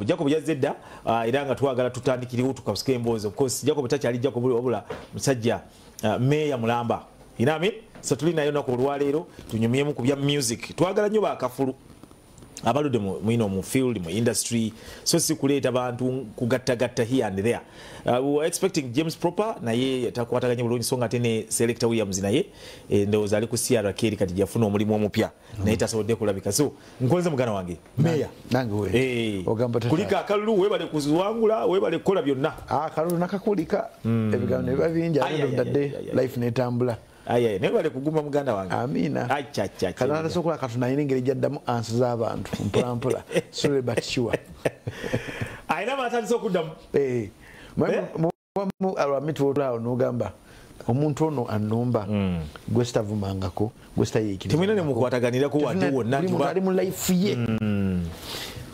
Jacob yazze dda, era nga twagala tutandikiriwo tukasike emboozi. Of course Jacob takyali Jacob, wabula musajja meya mulamba, you know what I mean? So tuli nayo naku olwaleero tunyumyemu ku bya music. Twagala nnyo bakafulu abaludde mu mu field, mu industry, so si kuleeta bantu kugattagatta here and there. We were expecting James Proper, naye takwataganye bulungi, so nga ate ne Selector Williams naye ndowooza ali ku CRK kati jafuna omulimu omupya, naye tasobodde kulabika. So nkonze muganda wange meya. Nange we. Ogamba tata. Kulika akalulu, webale kuziwangula, webale kukola byonna. Akalulu nakakulika, ebigambo ne biba bingi. Ai, ate ai, ndadde ai, ai, ai. Life netambula. Aye, naye webale kuguma, muganda wange. Amiina. Acha, acha, acha. Katonda sokola Katonda alina engeri gyaddamu ansi z'abantu mpola mpola, slowly but sure. Alina amatandise okuddamu. Eh, mubamu alwamiti wotulaawo n'ogamba omuntu ono annumba gwe sitavumangako, gwe sitayiikiriza. Temulina ne mukwataganirako wadde wonna Buli nti muntu ali mu life ye,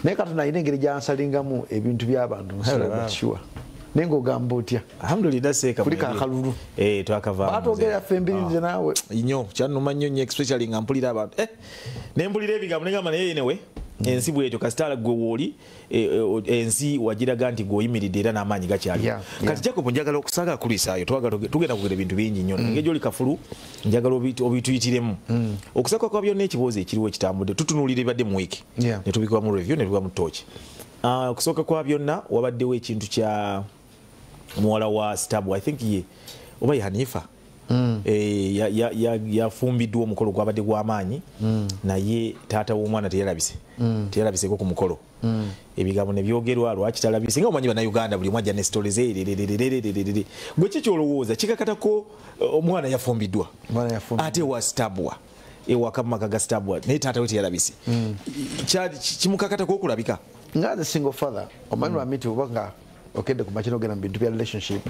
naye Katonda alina engeri gyansalingamu ebintu by'abantu slowly but sure. Naye ng'ogamba otya? Alhamdulillah, seeka. Kulika mweri. akalulu. Eh, twakavaamu. Batwogera ffe embiri nze naawe. Nnyo kyannuma nnyo nnyo, especially nga mpulira abantu, ne mpulira ebigambo negamba, naye anyway ensi bwetyo, kasita gwe wooli, ensi wagiraga nti gweoyimiridde era n'amaanyi gakyali. Kati Jacob, njagala okusaaga kulisaayo, twagala tugenda kugera ebintu bingi nnyo. Engeri gyoli kafulu, njagala obituyitiremu. Okusaka kwa byonna, ekiboozi ekiriwo ekitambudde, tutunuulira ebadde mu wiiki ne tubikubamu review ne tukubamu torch. Okusooka kwa byonna, wabaddewo ekintu kya muwala wa Stabua, I think ye oba ye Hanifa. Eh, yafumbiddwa, omukolo gwabadde gw'amaanyi, naye taata w'omwana teyalabise, teyalabiseko ku mukolo. Ebigambo ne byogerwa, lwaki talabise? Nga omanyi Bannayuganda, buli omu ajja ne stories ererererererere. Gwe ki kyolowooza kikakatako, omwana yafumbiddwa Omwana yafumbiddwa. ate wa Stabua, ewaka mu maka ga Stabua, naye taata we teyalabise? Kimukakatako okulabika? Nga the single father, omanyi lwamiti oba nga okedde ku makya nogenda mu bintu bya relationship,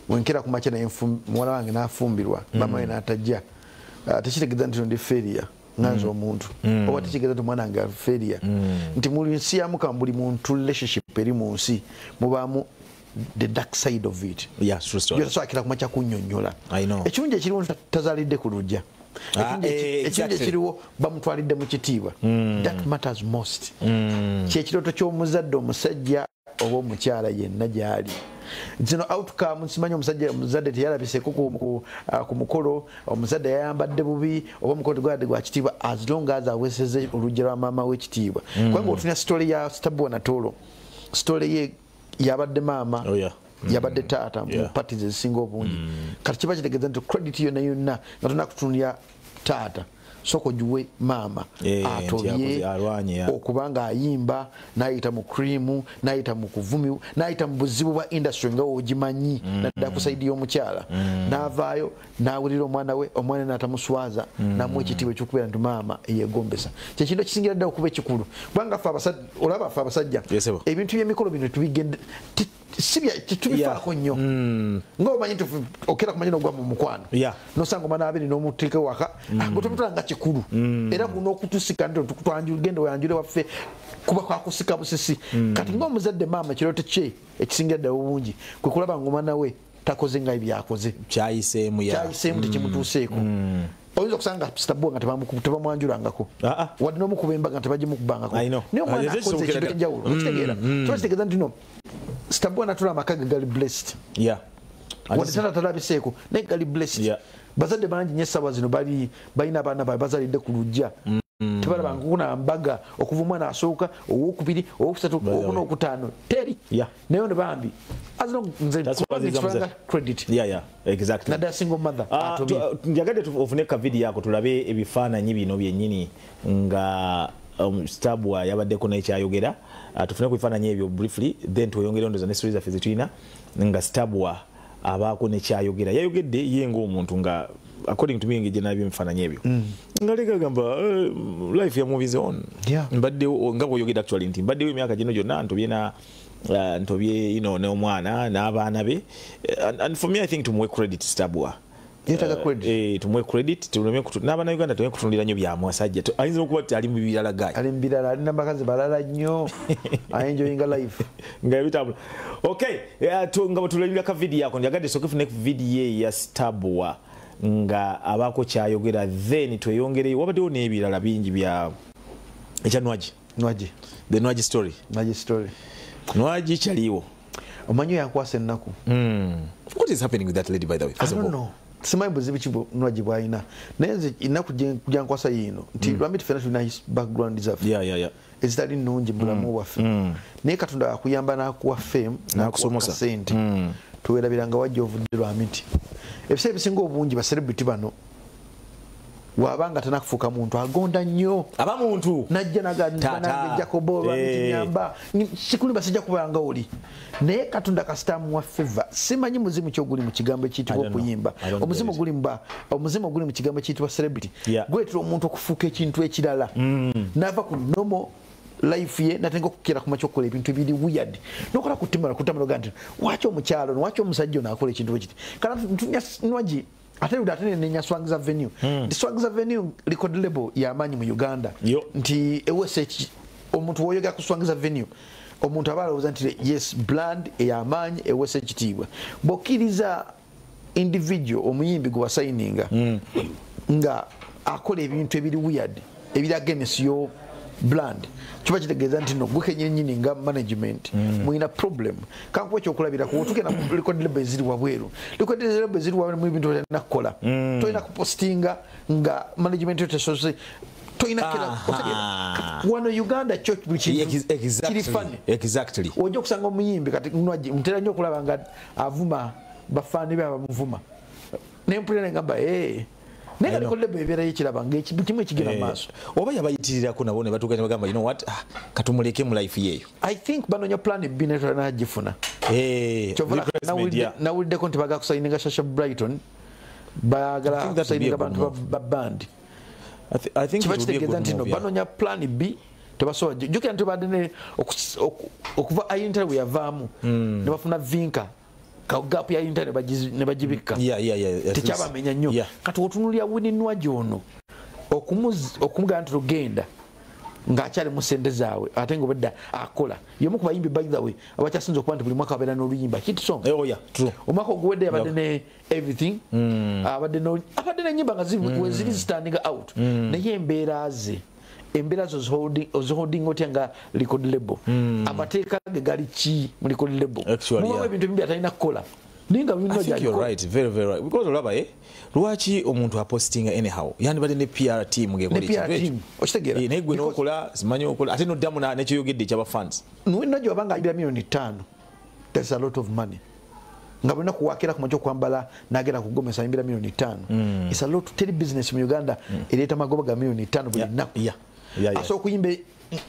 wenkera ku makya naye muwala wange n'afumbirwa, mama we n'atajja, tekitegeeza nti ndi failure nga nze omuntu, oba tekitegeeza nti omwana wange failure, nti mu nsi ya Mukama buli muntu relationship eri mu nsi mubaamu the dark side of it. Yeah, true story. Yotaswakira ku makya kunnyonnyola. I know. Ekirungi ekiriwo nti tazaalidde ku lujja. Ekirungi ekiriwo bamutwalidde mu kitiibwa. That matters most. Kyekirooto ky'omuzadde omusajja oba omukyala yenna gy'ali. Zino outcome simanyi omusajja omuzadde teyalabiseko ku mukolo, omuzadde yayambadde bubi oba omukolo tegwabadde gwa kitiibwa, as long as aweseze olujja lwa maama w'ekitiibwa. Kubanga otunya story ya Stabua Natolo, story ye yabadde maama, yabadde taata mu parties ezisinga obungi. Kati kiba kitegeeza nti credit yonna yonna nga tonakutunulya taata, sooka ogiwe maama. Nti atobye alwanye, ya. Okuba nga ayimba n'ayita mu cream, n'ayita mu kuvumi, n'ayita mu buzibu bwa industry nga wogimanyi, naddala ku side y'omukyala, n'avaayo n'awulira omwana we, omwana n'atamuswaza, n'amuwa ekitiibwa ekyokubeera nti maama eyegombesa. Kyekintu ekisingira ddala okuba ekikulu, kubanga ffe abasajja, olaba ffe abasajja Yes, sir. ebintu by'emikolo bino tubigenda si tetubifaako nnyo. Nga omanyi nti okera kumanya nogwa mu mukwano, nosanga omwana abiri n'omuteeka waka gwe tomutwala nga kikulu, era kuno okutusika nti genda oyanjule waffe kuba kwakusika busisi. Kati ng'omuzadde maama, ekirooto kye ekisingira ddala obungi kwe kulaba nga omwana we takoze nga ebyakoze kyayiseemu ya. Kyayiseemu tekimutuuseeko. Oyinza okusanga Stabua nga tebamwanjulangako, wadde n'omukuba embaga nga tebagimukubangako, I know. naye omwana Ah, akoze ekintu ekisobokera ekyenjawulo. Okitegeera, kiba kitegeeza nti no Stabua natula amaka ge gali blessed. Wadde tata talabiseeko, naye gali blessed. Bazadde bangi nnyo essaawa zino bali balina abaana baabwe bazalidde ku lujja, tebalabangako na mbaga okuva omwana asooka, owokubiri, owokusatu, owokuna, okutaano, teri. Naye ono bambi as long nze That's what kuba is nkitwala credit. Yeah, exactly. Naddala single mother atobye. Njagadde ofune ka video yako tulabe ebifaananyi bino byennyini nga Stabua yabaddeko nekyayogera. Tufune ku bifaananyi ebyo briefly, then tweyongere ndoza ne stories zaffe zetulina nga Stabua abaako nekyayogera. Yayogedde ye ng'omuntu nga according to me, engeri gye nalabye ebifaananyi ebyo, nga leka gamba life ya moves on. Mbaddewo nga bw'oyogedde actually nti mbaddewo emyaka gino gyonna, ntobye na ntobye n'omwana n'abaana be. And for me, I think tumuwe credit Stabua. Yeetaaga credit. Tumuwe credit, tuleme n'abannayuganda tuleme kutunulira nnyo bya musajja. Ayinza okuba ti ali mu birala gayi. Ali mu birala, alina bakazi balala nnyo, aenjoyinga life. Nga ebitambula. Okay, nga bwe tulabira ka video yako, njagadde sooke fune video ya Stabua nga abaako kyayogera, then tweyongereyo. Wabaddewo n'ebirala bingi bya ekyanwagi. Nwagi. The Nwagi story. Nwagi story. Nwagi chaliwo. Omanyi yankwasa ennaku. What is happening with that lady, by the way? I don't know. Simanyi buzibu ki Nwagi bw'alina. Naye nze ennaku gyankwasa yiino nti lwambi ffenna tulina background zaffe. Ezitali nnungi mu bulamu bwaffe. Naye Katonda akuyamba n'akuwa fame, n'akuwa ssente. Tuwerabiranga wajja ovudde lwa miti. Ebiseera ebisinga obungi ba celebrity bano wabanga tanakufuuka muntu agonda nnyo. Aba muntu. Najja n'agamba Jacobo lwa miti nyamba. Sikulimba sijja kubanga oli. Naye Katonda kasita amuwa favor. Simanyi muzimu ki oguli mu kigambo ekiyitibwa okuyimba. Omuzimu oguli mba, omuzimu oguli mu kigambo ekiyitibwa celebrity. Gwetera omuntu okufuuka ekintu ekirala. N'ava ku normal life ye natenga okukira ku makya okukola ebintu ebiri weird. N'okola kutimala kutamala nti waki omukyalo, waki omusajja ono akola ekintu bwe kiti. Kala ntunya Nwagi ate luda ate nenya Swangz Avenue. Nti Swangz Avenue record label y'amaanyi mu Uganda. Nti ewese omuntu woyogera ku Swangz Avenue omuntu aba alowooza nti yes brand ey'amaanyi ewese ekitiibwa. Bw'okkiriza individual omuyimbi gwe wasayininga nga akola ebintu ebiri weird ebiri against your brand, kiba kitegeeza nti no gwe kennyini nga management mulina problem. Kankuwa ekyokulabirako, otugenda ku record label eziri wabweru. Record label eziri wabweru mu bintu tolina kukola. Tolina kupostinga nga management yo tesoose. Tolina kera wano Uganda kyo buli kintu kiri funny. Ojja okusanga omuyimbi kati Nwagi ntera nnyo okulaba nga avuma bafaani be abamuvuma. Ne mpulira ne ngamba naye nga record label ebeerayo ekiraba nga kimu ekigenda mu maaso. Oba yabayitirirako nabo ne batuuka ne bagamba, you know what, katumuleke mu life yeeyo. I think banoonya plan B naye tolinagifuna. Nawuliddeko nti baagala kusayininga Shasha Brighton, baagala kusayininga abantu ba band. Kiba kitegeeza nti no banoonya plan B tebasobola. Jjukira nti badde ne okuva Ayinta bwe yavaamu ne bafuna Vinka. Gap ya internet ne bagibikka. Tekyabamenya nnyo. Kati otunuulira Winnie Nwagi ono okumugamba nti tugenda ng'akyali mu ssente zaabwe ate ng'obadde akola. Y'omu ku bayimbi, by the way, abakyasinze okuba nti buli mwaka abeera n'oluyimba hit song. Oh yeah, true. Omwaka oguwedde yabadde ne everything. Abadde n'ennyimba nga ziri standing out. Naye embeera ze embeera zo oziholding otya nga record label? Amateeka ge gali ki mu record label? Mubamu ebintu ebimu byatalina kukola. Naye nga I think you're right, very very right. Because olaba lwaki omuntu apostinga anyhow? Yandibadde ne PR team ng'ekola ekintu ekyo. Okitegeera? Naye gwe n'okola, simanyi okola, ate n'oddamu n'ekyoyogedde ekyaba fans. Nwagi wabanga ayimbira 5 million. That's a lot of money. Nga bulina kuwakira ku makya okwambala n'agenda kugomesa ayimbira 5 million. It's a lot. Teri business mu Uganda ereeta magoba ga 5 million buli nnaku. Asobola okuyimba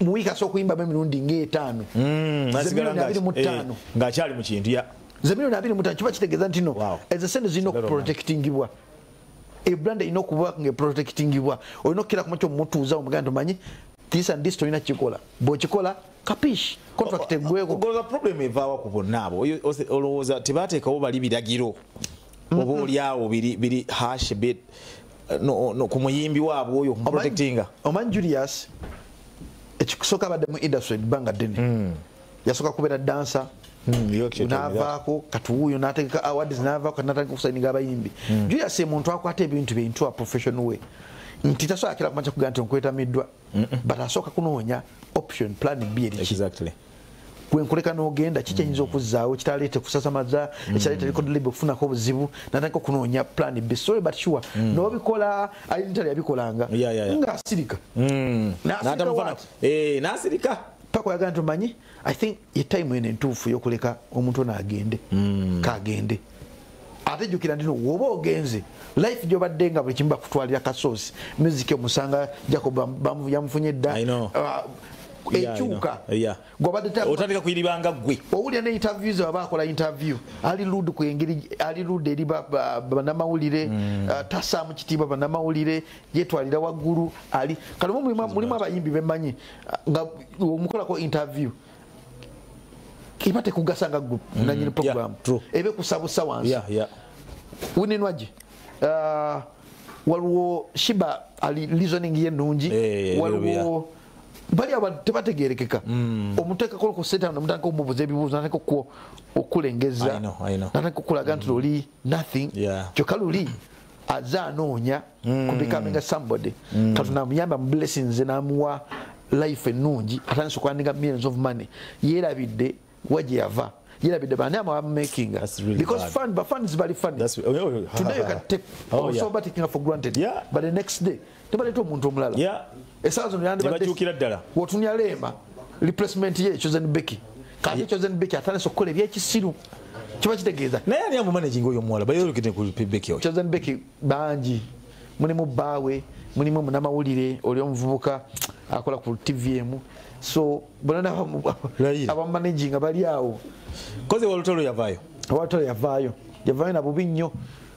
mu wiiki, asobola okuyimbamu emirundi ng'etaano. Ze 25 million. Ng'akyali mu kintu ya. Ze 25 million kiba kitegeeza nti no ezo sente zirina okuprotectingibwa. Ebrand erina okuba nga eprotectingibwa. Olina okukira ku makya omutuuza omugamba nti omanyi this and this tolina kukikola. Bw'okikola kapish contract eggweko. Golooza problem evaawa ku bonna abo? Olowooza tebateekawo bali biragiro oba oli awo biri harsh a bit no ku muyimbi waabwe oyo okumuprotectinga? Omanyi Julius, ekikusooka abadde mu industry ebbanga ddene. Yasooka kubeera dancer, n'avaako kati wuuyo n'ategeka awards, n'avaako kati n'atandika okusayininga abayimbi. Julius ye muntu akwata ebintu bye into a professional way. Nti tasobola kira kumakya kugamba nti nkwetamiddwa, but asooka kunoonya option plan B eri ki. Gwe nkuleka n'ogenda, kiki ekiyinza okuzzaawo kitaleete kusasamaza, ekitaleete record label okufunako obuzibu, n'atandika okunoonya plan B. Sorry but sure, n'obikola Ayinta yabikolanga ng'asirika. N'asirika. Paka oyagala nti omanyi, I think ye time eno entuufu y'okuleka omuntu ono agende. Kagende. Ate jjukira nti no woba ogenze life gy'obadde nga buli kimu bakutwalira kasoosi, music omusanga Jacob yamufunye dda. Ekyuka. Otandika kuyiribanga ggwe. Owulira ne interviews baba akola interview ali rude ku engeri ali rude eri bannamawulire, tassaamu kitiibwa bannamawulire, yeetwalira waggulu ali kale mulimu abayimbi bemmanyi nga omukolako interview eba tekugasa nga gwe nanyini program, ebe kusabusa wansi. Winnie Nwagi, waliwo Sheebah ali reasoning ye nnungi, waliwo bali aba tebategerekeka. Omuteekako ku seta nomutandika omubuuza ebibuuzo, natandika okulengeza, natandika okulaga nti luli nothing. Kyokka luli aze anoonya ku becoming somebody. Katonda amuyamba mu blessings, n'amuwa life ennungi, atandise okuearninga millions of money, yeerabidde wa gye yava, yerabidde bani making really because bad. Fun, but fun is very funny. Today you can take also yeah. Taking for granted. Yeah. But the next day tebaleeta omuntu omulala. Yeah. Essaawa zino yandibadde ddala. Wotunya Rema replacement ye Chosen Becky. Kati Chosen Becky atandise okukola ebyekisiru. Kiba kitegeeza. Naye ani amumanaging oyo omuwala? Bayolekete ku Becky oyo. Chosen Becky bangi. Mulimu bbaawe, mulimu munnamawulire oli omuvubuka akola ku TVM. So bonna abamanaging bali awo. Koze Walutolo yavaayo. Walutolo yavaayo. Yavaayo na bubi nnyo.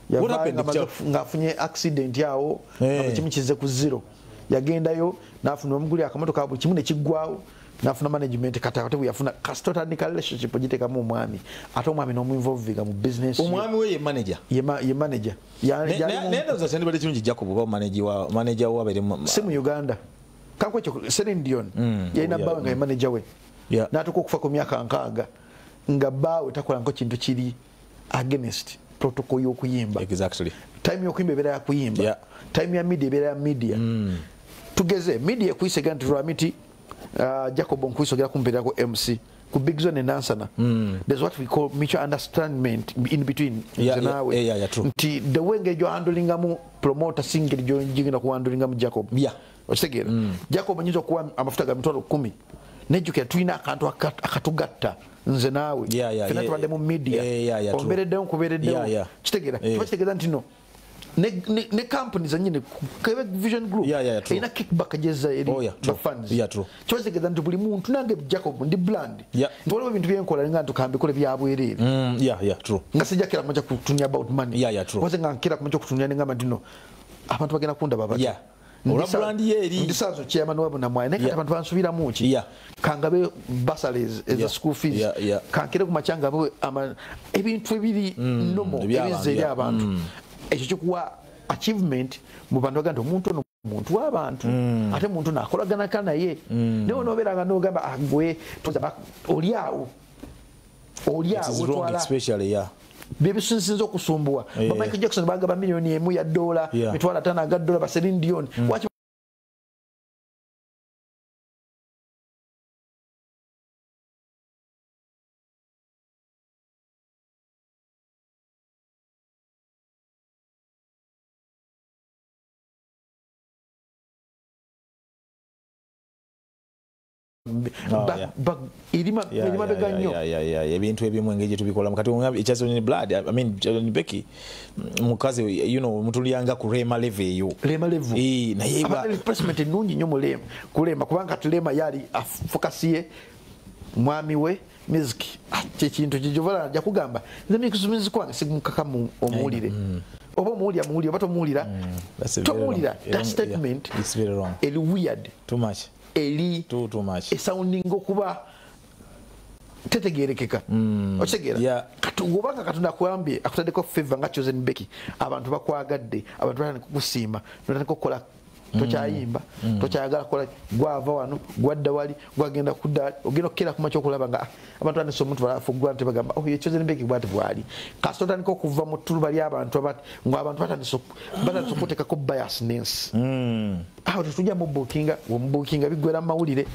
Yavaayo ng'afunye accident awo, nga kimu kizze ku zero. Yagendayo n'afuna bamugulira akamotoka buli kimu ne kiggwawo. N'afuna management kati ate bwe yafuna kasita otandika relationship ogiteekamu omwami, ate omwami n'omuinvolvinga mu business. Omwami we ye manager. Ye manager. Naye ndowooza kyandibadde kirungi Jacob oba manager wa abeere si mu Uganda. Kanko ekyo Celine Dion yalina bbaawe nga ye manager we. N'atuuka okufa ku myaka 60 nga bbaawe takolanko kintu kiri against protocol y'okuyimba. Exactly. Time y'okuyimba ebeera ya kuyimba. Time ya media ebeera ya media. Tugeze media ekuyisega nti Lwamiti Jacob nkuisogera kumpererako MC ku Big Zone Nansana. There's what we call mutual understanding in between. True. Nti the way ng'ejo handlingamu promoter singeri gy'ogenda kuhandlingamu Jacob. Yeah. Okitegeera? Jacob anyinza okuwa amafuta ga 10,000. Nejjukira tulina akantu akatugatta nze naawe. Ffenna tubadde mu media. Ombeereddewo nkubeereddewo. Kitegeera? Kiba kitegeeza nti no ne company zennyini Quebec Vision Group erina kickback gyezza eri ba fans. Kiba kitegeeza nti buli muntu nange Jacob ndi brand. Nti waliwo ebintu byenkola nga ntukambikole bya bwereere. Nga sijja kera kumakya kutunya about money. Waze nga nkera kumakya kutunya ne ngamba nti no abantu bagenda kundaba batya. Ndisazo chairman wabo na mwaye naye abantu bansubiramu ki kangabe bursaries eza school fees kankere ku machanga bo ebintu ebiri nomo ebize eri abantu ekyo kikuwa achievement mu bantu baganda omuntu ono muntu w'abantu ate muntu nakolagana ka naye naye onobeeranga n'ogamba agwe toza oli awo twala especially byebisinsinza okusumbuwa. Ba Michael Jackson bagaba $1 million ya $5,000 ba Celine Dion. Waki ebintu ebimu engeri tubikola kati ekya blood I mean Becky mukazi you know mutulyanga ku Rema level eyo Rema level naye ba replacement ennungi nnyo mu Rema ku Rema kubanga kati Rema yali focus ye mwami we music kyekintu kijovala ajja kugamba nze music wange sigumukakamu omuwulire oba omuwulira muwulire oba tomuwulira tomuwulira. That statement it's very wrong, eri weird, too much, eri too much esounding okuba tetegerekeka. Okitegeera? Kati obanga Katonda akuyambye akutaddeko favor nga Chosen Becky, abantu bakwagadde, abantu batandika kukusiima, notandika okukola tokyayimba, tokyayagala kukola, gwava wano gwadda wali gwagenda kudda ogenda okukera ku makya okulaba nga abantu batandise omuntu balaba for granted bagamba oh ye Chosen Becky bwati bwali. Kasita otandika okuva mu ttuluba ly'abantu ng'abantu batandise okuteekako biasness. Awo tetujja mu bookinga, omubuukinga biggwera mu mawulire.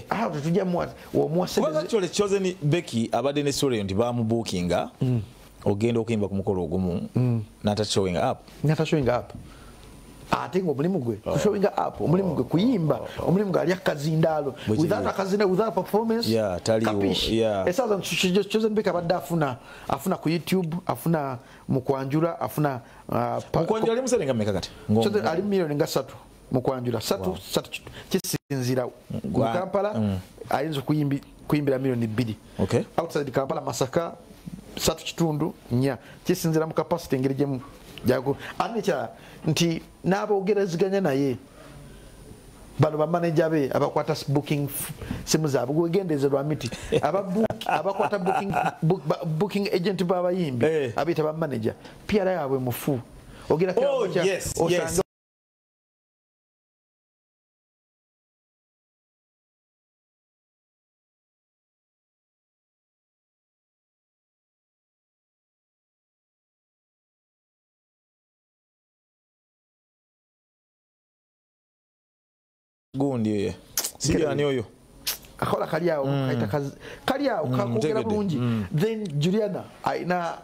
Awo tetujja omuwa sente. Chosen Becky abadde ne story nti bamubuukinga ogenda okuyimba ku mukolo ogumu n'ata showing up. N'ata showing up. Ate ng'omulimu gwe showing up, omulimu gwe kuyimba, omulimu gwe ali akazindaalo. Without akazindaalo, without performance, kapish. Essaawa Chosen Becky abadde afuna ku YouTube, afuna mu kwanjula, afuna mu kwanjula ali musale nga mmeka kati? Chosen ali $3 million mu kwanjula 3 kisinziira mu Kampala ayinza kuyimbira $2 million. Outside Kampala Masaka 3.4 kisinziira mu capacity engeri gyemu jago ate nti n'aboogerezeganya naye bano bamaneja be abakwata booking simu zaabwe gwegendereze Lwamiti abakwata booking agent b'abayimbi abiyita bamanager PR yaabwe mufu ogera osanga gundi. Sijani oyo akola kali awo kaita kali awo kakogera bulungi. Then Juliana aina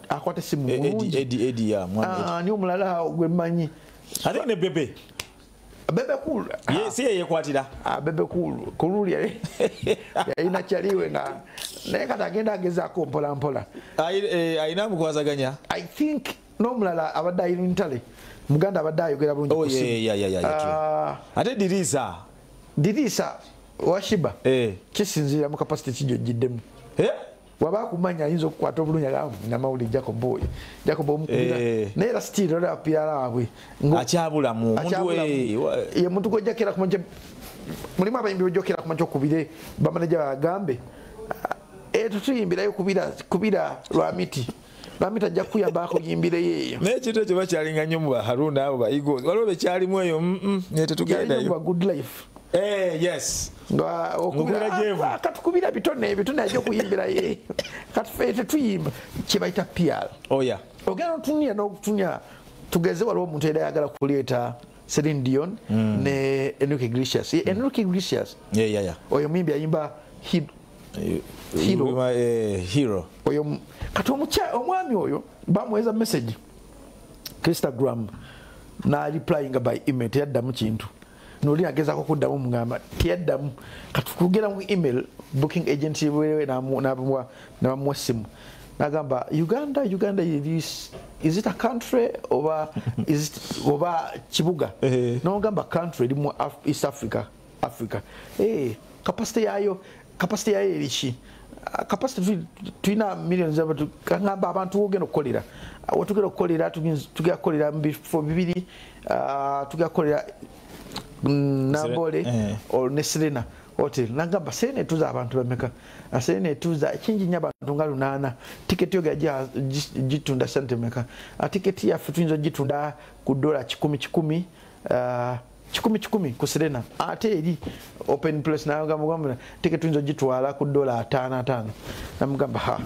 akwata simu bulungi. Eddie ya mwana ni omulala gwe mmanyi. Ate ne Bebe Bebe Cool. Yes, yeye yekwatira. Bebe Cool kululi yalina kyaliwe nga naye kati agenda agezaako mpola mpola. Ayina mukwasaganya. I think n'omulala abadde ayina ntale Muganda abadde ayogera bulungi. Oh yeah. Ate Dirisa washiba. Kisinziira mu capacity kijo giddemu. Waba kumanya ayinza okukwata obulungi agamba namawulire Jacob oyo. Jacob omukubira. Naye era still olaba PR waabwe. Akyabulamu omuntu ye muntu gw'ojjakera ku makya mulimu abayimbi b'ojjakera ku makya okubire bamaneja bagambe tutuyimbirayo kubira Lwamiti. Lwamiti ajja kuyamba akuyimbireyo eyo. Naye ekintu ekyo bakyalinga nnyo mu ba Haruna abo ba Eagles. Waliwo bekyalimu eyo naye tetugendayo. Mu Good Life. Yes. Nga okubira katukubira bitone ajja okuyimbira ye. Kati tetuyimba kye bayita PR. Oh yeah. Ogenda otunya n'okutunya tugeze waliwo omuntu era ayagala kuleeta Celine Dion ne Enrique Iglesias. Enrique Iglesias. Yeah. Oyo muyimbi ayimba Hero. Hero. Oyo kati omwami oyo bamuweza message Instagram na replying by email teyaddamu kintu. Noli agezaako kuddamu mugamba teyaddamu. Kati kugera mu email booking agency wewe n'abamuwa simu. Nagamba Uganda is it a country oba is it oba kibuga? N'ogamba country erimu East Africa. Capacity yayo eriki? Capacity tulina millions abantu kangamba abantu ogenda okukolera. Wetugenda okukolera tugenda kukolera mu bifo bibiri, tugenda kukolera Nambole or ne Serena Hotel. Nagamba Serena etuuza abantu bameka? Serena etuuza kingi nnyo abantu nga 8. Tiketi yo gitunda sente meka? Tiketi yaffe tuyinza ogitunda ku dola 100 100 ku Serena. Ate eri open place nagamba tiketi tuyinza ogitwala ku dola 5 5. Namugamba ha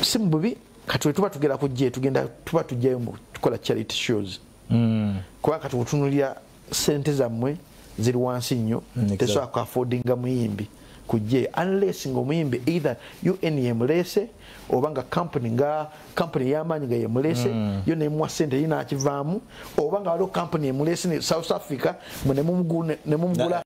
si mububi. Kati tuba tugera kujje tugenda tuba tujjayo mu tukola charity shows. Kuba kati otunuulira sente zammwe ziri wansi nnyo, tesobola ku affordinga muyimbi kujje unless ng'omuyimbi either UN yemuleese oba nga company y'amaanyi nga yemuleese yo nemuwa sente ye n'akivaamu, oba nga waliwo company emuleese ne South Africa mwe ne mumugula.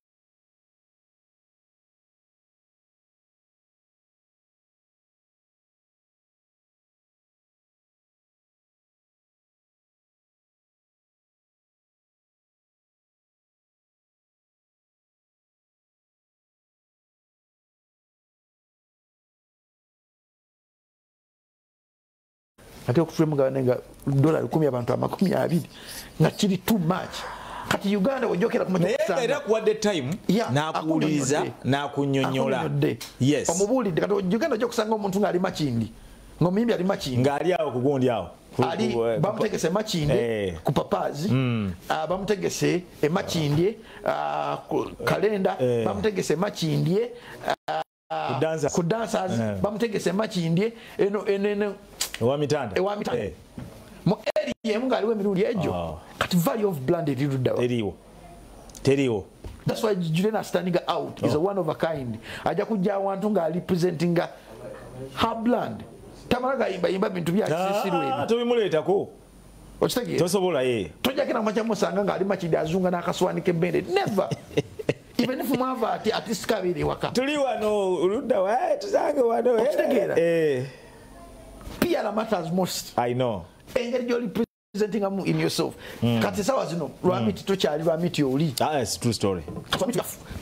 Ate okutulemu nga dola 10 abantu 20 nga kiri too much. Kati Uganda wejokera ku naye era kuwadde time n'akuwuliriza n'akunnyonnyola. Yes. Omubuulidde kati Uganda ojja kusanga omuntu ng'ali Makindi, ng'omuyimbi ali Makindi ng'ali awo kugundi awo ali bamutegese Makindi ku Papazi, bamutegese e Makindi kalenda, bamutegese Makindi ku dancers, bamutegese Makindi eno eno ewa mitanda mu area emu ng'aliwo emirundi egyo. Kati value of brand eriruddawa teriwo. That's why Juliana standing out is a one of a kind. Ajja kujja awantu nga representing her brand. Tamala gayimba yimba bintu bya kisisiru ebyo tobimuleetako. Okitegeera? Tosobola ye tojja kena makya musanga ng'ali Makindi azunga n'akaswani k'emmere. Never. Even if mwava ati artist kabiri waka tuli wano oludda tusange wano. Okitegeera? PR matters most. I know. Engeri gy'oli presenting in yourself. Kati sawa zino Lwamiti tokyali Lwamiti oli. It's true story.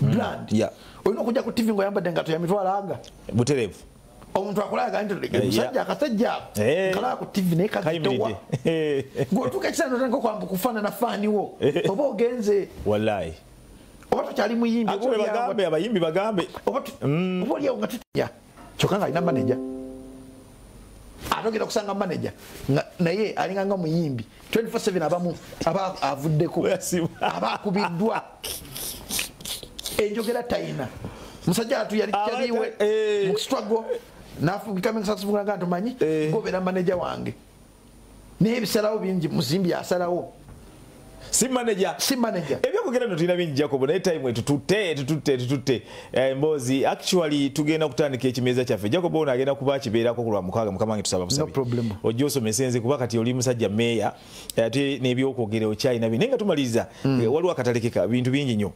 Brand. Yeah. Olina okujja ku TV ng'oyambadde engatto ya mitwalo aga. Butereevu. Omuntu akulaga nti omusajja akasajja kalaba ku TV naye kazitowa. Ng'otuuka ekiseera n'otandika okwambuka kufaanana faani wo. Oba ogenze. Wallahi. Oba tokyali muyimbi. Bagambe abayimbi bagambe. Oba oli awo nga tutya. Kyokka ng'alina manager. Atogera kusanga manager naye alinga nga muyimbi 24/7 abamu aba avuddeko aba akubiddwa enjogera tayina. Musajja atu yali kyaliwe mu struggle nafu becoming successful nga ntomanyi gobera manager wange naye ebisalawo bingi muzimbi asalawo. Si manager. Si manager. Ebyokugenda no tulina bingi Jacob, naye time etututte emboozi. Actually tugenda kutandika ekimeeza kyaffe. Jacob ono agenda kuba kibeerako ku lwa mukaaga, mukama wange tusaba busabi. No problem. Ojja osomese nze kuba kati oli musajja meeya, ate n'ebyokwogera okyalina bingi. Naye nga tumaliriza, waliwo akatalekeka bintu bingi nnyo.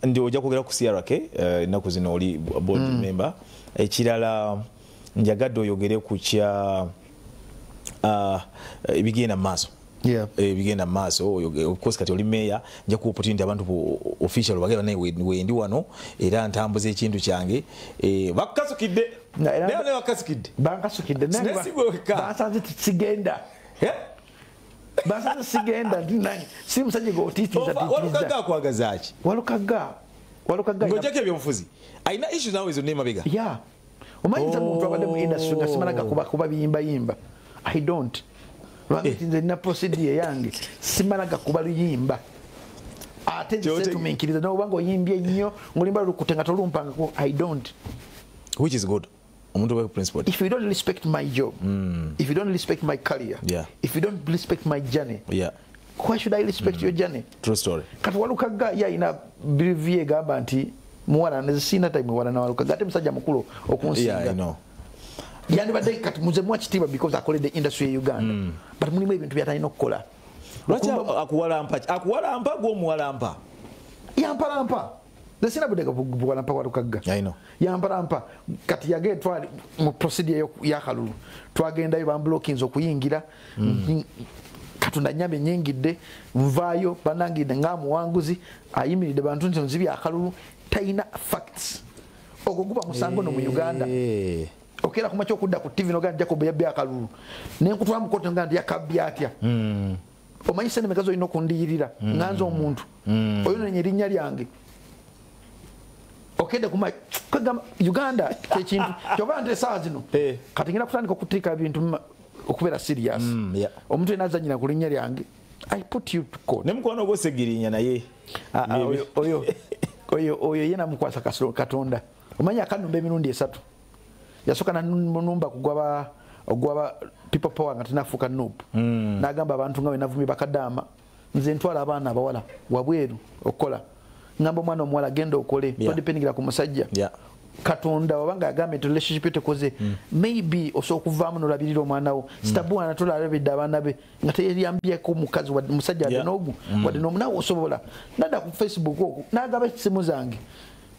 Ndi ojja kwogera ku CRK, ennaku zino oli board member. Ekirala njagadde oyogere ku kya ebigenda mu maaso. Ebigenda mu maaso, of course kati oli meeya, nja kuwa opportunity abantu official bagenda naye wendi wano era ntambuza ekintu kyange. Bakasukidde. Naye bakasukidde. Bankasukidde. Naye basanze sigenda. Basanze sigenda nange. Si musajja g'otiitiza. Walukagga akwagaza ki? Walukagga. Walukagga. Ng'ojjako ebyobufuzi. Alina issues nawe zonna emabega. Yeah. Omanyi omuntu abadde mu industry nga simala gakuba kuba biyimbayimba. I don't. Lwaki nze nina procedure yange simala gakuba luyimba. Ate nze tuminkiriza n'obanga oyimbye nnyo ng'olimba lukute nga tolumpangako. I don't. Which is good. Omuntu wa principle. If you don't respect my job, if you don't respect my career, if you don't respect my journey, why should I respect your journey? True story. Kati Walukagga yalina belief egamba nti muwala nze sina time muwala na Walukagga ate musajja mukulu okunsinga. Yeah, I know. Yandibadde kati muze muwa kitiibwa because akoledde industry ya Uganda. But mulimu ebintu by'atalina okukola. Lwaki akuwalampa? Akuwalampa gw'omuwalampa? Yampalampa. Nze sina budde buwalampa Walukagga. I know. Yampalampa. Kati yagenda twali mu procedure y'akalulu. Twagendayo bamblockinze okuyingira. Katonda nnyambe nnyingidde nvaayo bannangidde nga muwanguzi ayimiridde bantu nti nzibye akalulu talina facts. Ogwo guba musango no mu Uganda. Okera kumakya okudda ku TV n'ogamba Jacob yabbye akalulu. Ne nkutwala mu kkooti n'ogamba nti yakabbye atya. Omanyi ssente mmeka z'olina okundiyirira nga nze omuntu. Oyonoonye erinnya lyange. Okedde kugamba Uganda kyekintu kyova nti essaawa zino kati ngenda kutandika okuteeka ebintu okubeera serious. Omuntu yenna azannyira ku linnya lyange, I put you to court. Ne mukwano gwo Ssegirinya naye. Oyo ye namukwasa Katonda. Omanyi akanumba emirundi esatu. Yasooka nanumba kugwaba ogwaba people power nga tenafuuka NUP. N'agamba abantu nga bwe navumye bakadaama, nze ntwala abaana abawala wabweru okukola. Ngamba omwana omuwala genda okole, todependingira ku musajja. Katonda wabanga agambye nti relationship tekoze, maybe osobola okuvaamu n'olabirira omwana wo. Sitabuwana tolabidde abaana be nga teyeyambyeko mukazi musajja wadde n'ogu wadde n'omu, naawe osobola. Nadda ku Facebook okwo n'agaba essimu zange.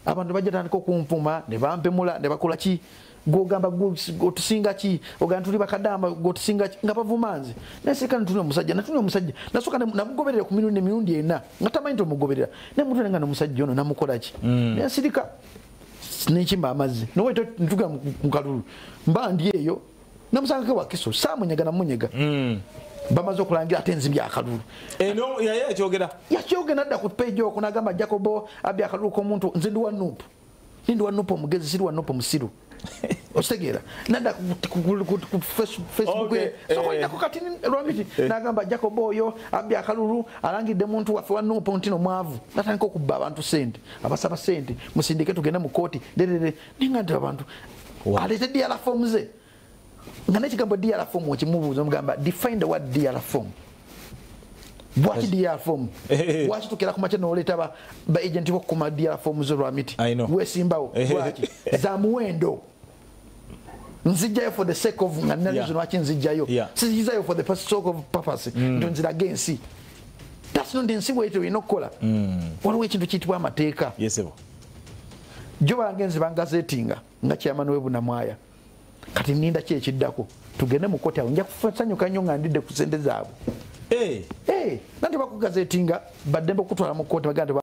Abantu bajja tandika okunvuma ne bampemula ne bakola ki, gw'ogamba otusinga ki, ogamba tuli bakadaama gw'otusinga ki, nga bavuma nze. Naye sirika ntuli omusajja, natuli omusajja. Nasooka namugoberera ku mirundi emirundi ena nga tamanyi nti omugoberera. Naye mutule nga n'omusajja ono namukola ki. Naye nsirika nenkima amazzi. Noweeta ntuga mu kalulu. Mba ndi eyo namusangako Wakiso, saamunyega namunyega. Bamaze okulangira ate nzibye akalulu. Eno yaye yakyogera. Yakyogera nadda ku page okwo n'agamba Jacobo abbye akalulu k'omuntu, nze ndi wa NUP. Ndi wa NUP omugezi, siri wa NUP omusiru. Okitegeera? Nadda ku Facebook ye. So olindako kati lwamiti n'agamba Jacobo oyo abbye akalulu alangidde muntu waffe wa NUP nti no mwavu. Natandika okubba abantu ssente, abasaba ssente, musindike tugende mu kkooti. Derere ninga nti abantu aleete DR form ze. Nga n'ekigambo DR form okimubuuza omugamba define the word DR form. Bwaki DR form? Lwaki tukera ku makya n'oleeta ba agent b'okukuma DR form zo lwamiti? Weesimbawo lwaki? Za muwendo. Nzijjayo for the sake of nga nina reason lwaki nzijjayo. Sizijjayo for the sake of purpose. Nti nziraga ensi. That's not ensi bw'etyo olina okukola. Waliwo ekintu kiyitibwa amateeka. Jjo bangenzi bangazetinga nga chairman w'e Bunamwaya. Kati nninda ki ekiddako tugende mu kkooti awo nja kusanyuka nnyo nga ndidde ku ssente zaabwe. Nanti bakugazetinga baddembe okutwala mu kkooti bagamba nti